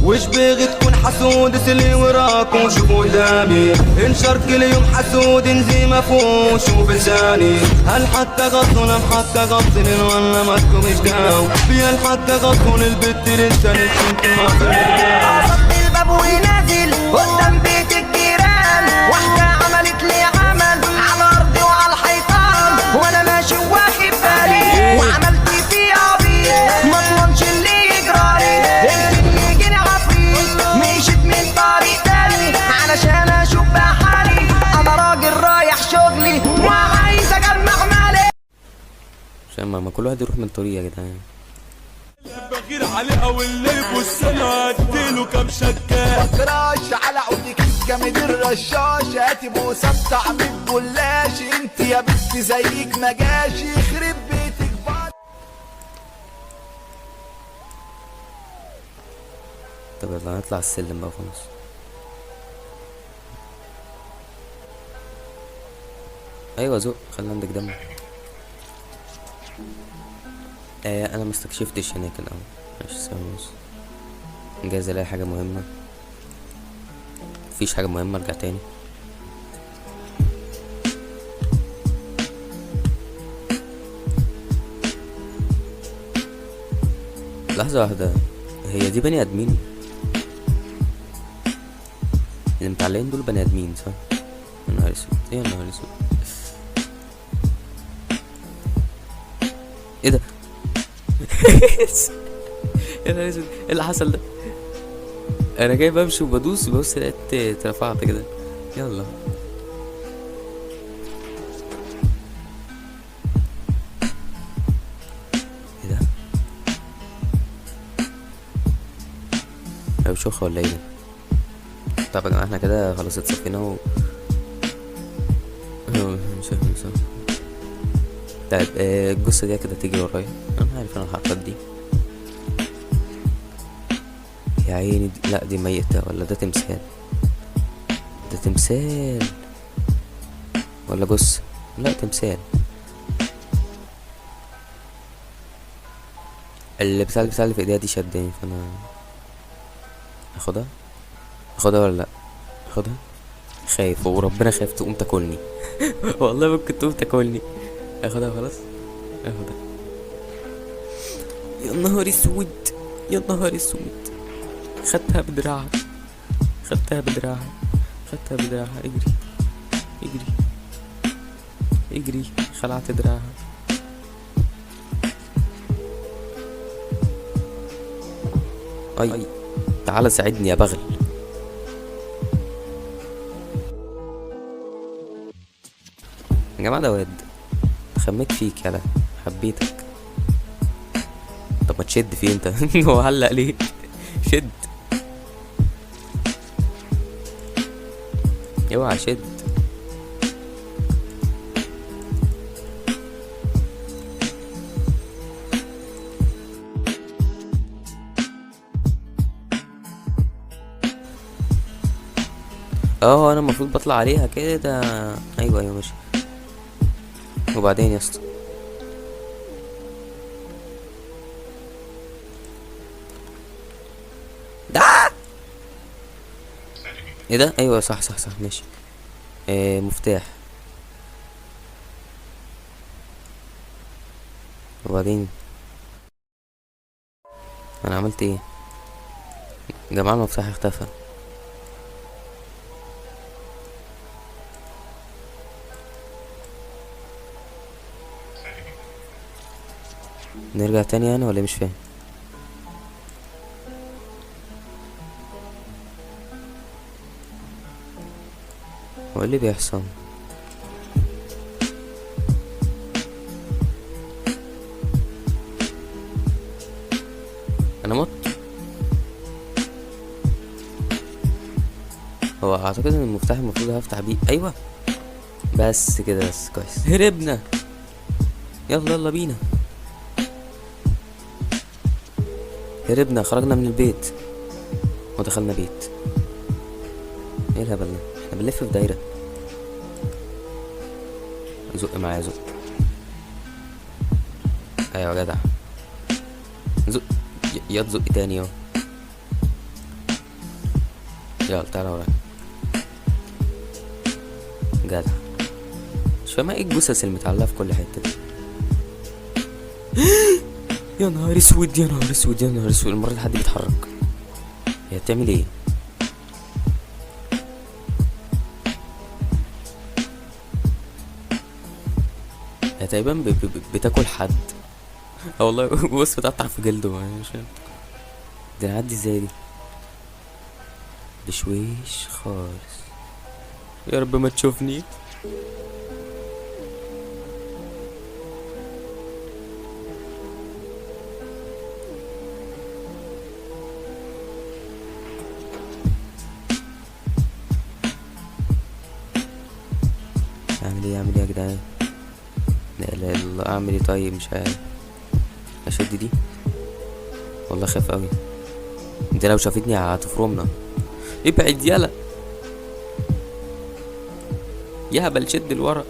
وش باغي تكون حسود؟ سلي وراك وشوف قدامي. انشر كل يوم حسود نزي ما فوق شوف لساني. هل حتى غطون ام حتى غطن ولا ما تكونش داو بيا حتى غطون البت لسه قصدت الباب ونازل قدام بيت الجيران، واحدة عملت لي عمل على الأرض وعلى الحيطان، وأنا ماشي واخد بالي وعملت فيه عبيط، ما اضمنش اللي يجرالي، يمكن يجيني عفريت. مشيت من طريق تاني علشان أشوف بقى حالي، أنا راجل رايح شغلي وعايز أجمع مالي. عشان ما كل واحد يروح من طريق يا جدعان. بغير عليها واللي يبص انا اديله كام شكه. بكراش على عودك الجامد الرشاش، هاتي بوسه بطعم الجلاش، انت يا بنت زيك ما جاش، يخرب بيتك بعد. طب يلا نطلع السلم بقى خلاص. ايوه زق، خلي عندك دم. انا ما استكشفتش هناك الاول. ماشي ثواني بس، جايز الاقي حاجه مهمه. مفيش حاجه مهمه، ارجع تاني. لحظه واحده، هي دي بني ادمين اللي متعلقين دول؟ بني ادمين صح؟ يا نهار اسود، يا نهار اسود، ايه ده؟ يا نهار اسود، ايه اللي حصل ده؟ انا جاي بمشي وبدوس ببص لقيت اترفعت كده. يلا ايه ده؟ شوخة ولا ايه ده؟ طب يا جماعة احنا كده خلاص اتصفينا و مش طيب. الجثة دي كده تيجي ورايا، انا عارف انا الحركات دي. يا عيني دي... لا دي ميتة ولا ده تمثال؟ ده تمثال ولا جثة؟ لا تمثال. اللي بتاع اللي في ايديها دي شدني، فانا اخدها. اخدها ولا لا؟ اخدها. خايف وربنا، خايف تقوم تاكلني. والله ممكن تقوم تاكلني. اخدها خلاص، اخدها. يا نهار اسود، يا نهار اسود، خدتها بدراعها، خدتها بدراعها، خدتها بدراعها. اجري اجري اجري، خلعت دراعها. اي تعالى ساعدني يا بغل. يا جماعة ده واد خميت فيك، يالا حبيتك. طب ما تشد فيه انت. هو علق ليه؟ شد، اوعى شد. انا المفروض بطلع عليها كده. ايوه ايوه ماشي. وبعدين يا اسطى ده ايه ده؟ ايوه صح صح صح ماشي. مفتاح. وبعدين انا عملت ايه يا جماعه؟ المفتاح اختفى. نرجع تاني يعني ولا إيه؟ مش فاهم. هو ايه اللي بيحصل؟ انا مت. هو اعتقد ان المفتاح المفروض هفتح بيه. ايوه بس كده، بس كويس، هربنا. يلا يلا بينا، هربنا، خرجنا من البيت ودخلنا بيت. ايه الهبل ده؟ احنا بنلف في دايرة. زق معايا، زق. ايوه يا جدع، زق. يا تزق تاني اهو. يلا تعالى ورايا. جدع. مش فاهمة ايه الجثث المتعلقة في كل حتة دي. يا نهار اسود يا نهار اسود يا نهار اسود، المرة دي حد بيتحرك. هي بتعمل ايه؟ هي تقريبا بتاكل حد. اه والله. بص بتقطع في جلده. مش فاهم دي نعدي ازاي دي. بشويش خالص. يا رب ما تشوفني. اعمل ايه اعمل ايه يا جدعان؟ لا اله الا الله. اعمل ايه طيب؟ مش عارف. اشد دي والله خايف قوي. انت لو شافتني هتفرمنا. ابعد يلا يا هبل، شد الورق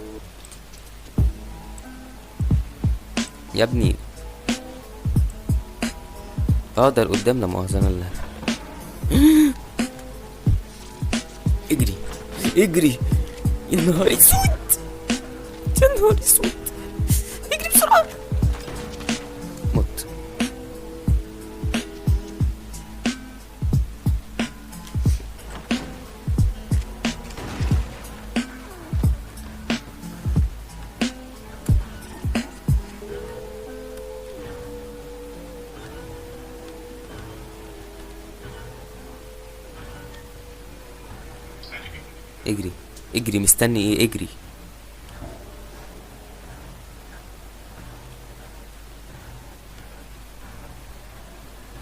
يا ابني. ده لقدام، لا مؤاخذة انا اللي اجري اجري. يا نهار اسود يا نهار اسود، اجري بسرعة. مت. اجري اجري، مستني ايه؟ اجري.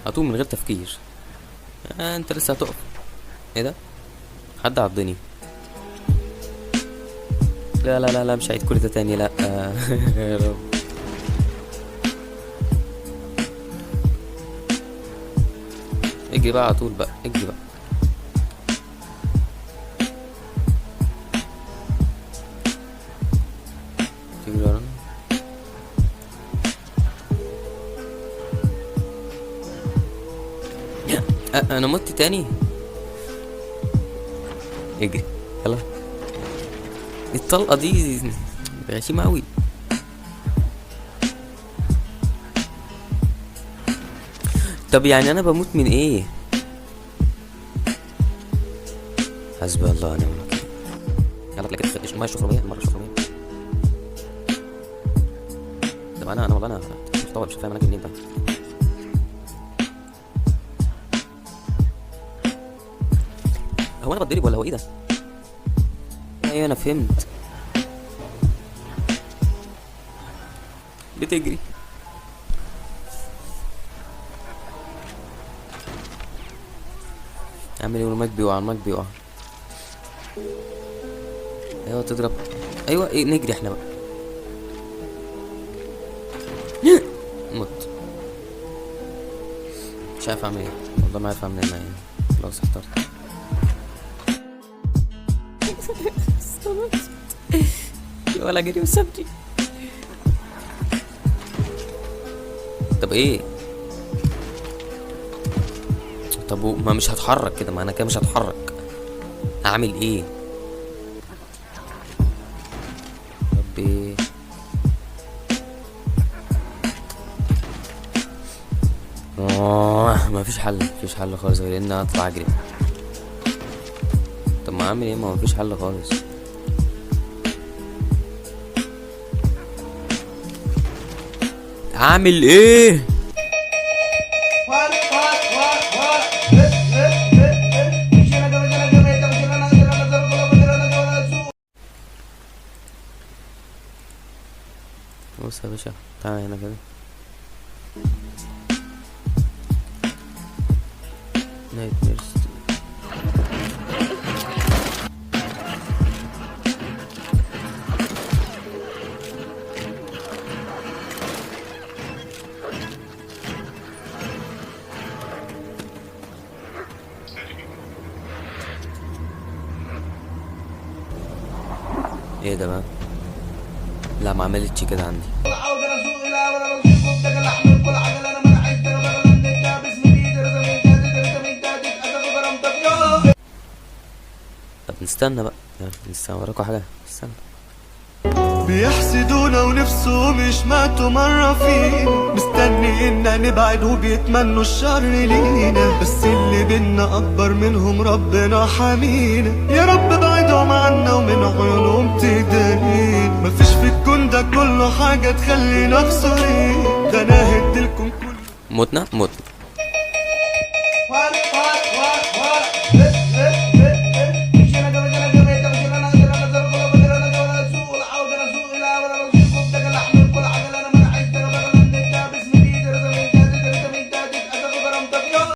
هتقوم من غير تفكير. انت لسه هتقف. ايه ده؟ حد عضني. لا لا لا لا، مش هعيد كل ده تاني، لا. يا رب. اجري بقى على طول بقى، اجري بقى. تجري ورانا. انا مت تاني. اجري يلا. الطلقة دي غشيمة اوي. طب يعني انا بموت من ايه؟ حسبي الله ونعم الوكيل. يلا كده خدش المية الشخرمية، المرة الشخرمية. طب انا والله انا مش طول، مش فاهم انا جاي منين. طيب هو انا بتضرب ولا هو ايه ده؟ ايوه انا فهمت. بتجري. اعمل ايه؟ المايك بيقع، المايك بيقع. ايوه تضرب. ايوه ايه، نجري احنا بقى. مت. مش عارف اعمل ايه والله، ما عارف اعمل ايه يعني. خلاص احترت. ولا جري وسابني. طب ايه؟ طب ما مش هتحرك كده، ما انا كده مش هتحرك. اعمل ايه؟ ربي. ما فيش حل، مفيش حل خالص غير ان اطلع اجري. طب ما اعمل ايه؟ ما مفيش حل خالص. اعمل ايه؟ بص يا باشا، تعالى هنا كده. nightmares. ايه ده بقى؟ لا ما عملتش كده عندي. نستنى بقى، يلا نستنى، وراكوا حاجة؟ استنى. بيحسدونا ونفسهم يشمتوا مرة فينا، مستنينا نبعد وبيتمنوا الشر لينا، بس اللي بينا أكبر منهم، ربنا حامينا. يا رب بعدهم عنا ومن عيونهم تدارينا. مفيش في الكون ده كله حاجة تخلينا خسرين، ده أنا هديلكم كل متنا متنا.